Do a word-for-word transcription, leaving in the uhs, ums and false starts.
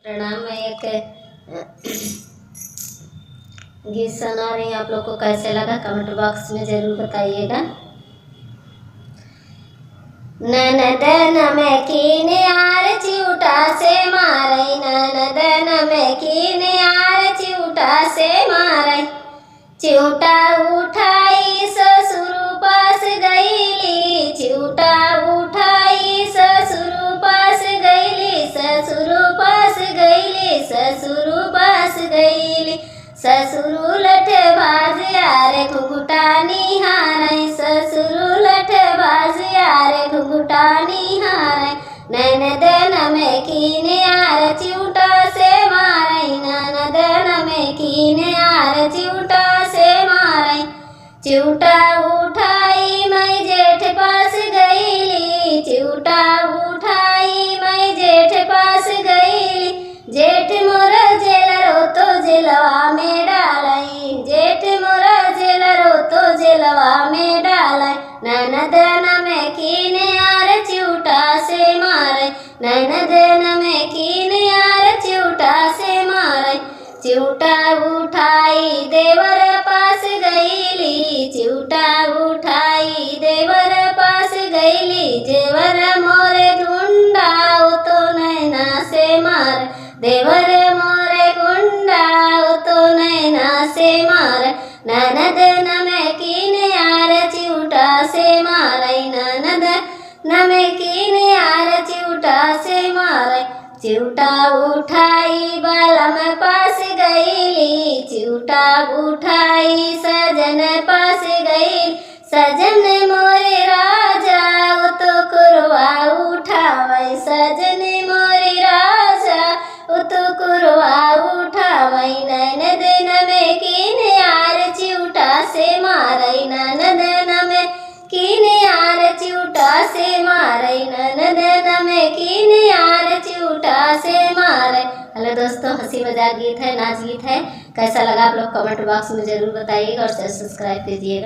प्रणाम। मैं एक गीत सुना रही हूँ, आप लोग को कैसे लगा comment box में जरूर बताइएगा। ननद नमकीन यार चिउटा से मारै, ननद नमकीन यार चिउटा से मारै। चिउटा उठाई ससुर पास गईली, चिउटा उठाई ससुर पास गईली, ससुर पास गईली, ससुर पास गईली। ससुर लठ बाज यार घुघुटा निहारै, ससुर लठ बाज यार घुघुटा निहारै। ननद नमकीन यार चिउटा से मारै, ननद नमकीन यार चिउटा से मारै। चिउटा उठाई मै जेठ पास गईली, चिउटा उठाई मै जेठ पास गईली। जेठ मोर जेलरो तो जेलवा में डालै, जेठ मोर जेलरो तो जेलवा में डालै। ननद नमकीन यार चिउटा से मारै, ननद नमकीन यार चिउटा से मारै। चिउटा उठाई देवर पास गईली, चिउटा उठाई देवर पास गईली। जेवर मोरे गुंडा उ तो नैना से मार, देवर मोरे गुंडा उ तो नैना से मार। ननद नमकीन यार चिउटा से मारै, ननद नमकीन यार चिउटा से मारै। चिउटा उठाई बलम पास गईली, चिउटा उठाई सजन पास गईली। सजन मोरे राजा उ तो कुरवा उठावै, सजन मोरे राजा उ तो कुरवा उठावै। ननद नमकीन यार चिउटा से मारै, ननद नमकीन यार चिउटा से मारै, ननद नमकीन यार चिउटा से मारै। हेलो दोस्तों, हंसी मजाक गीत है, नाच गीत है। कैसा लगा आप लोग comment box में जरूर बताइएगा और channel subscribe कीजिएगा।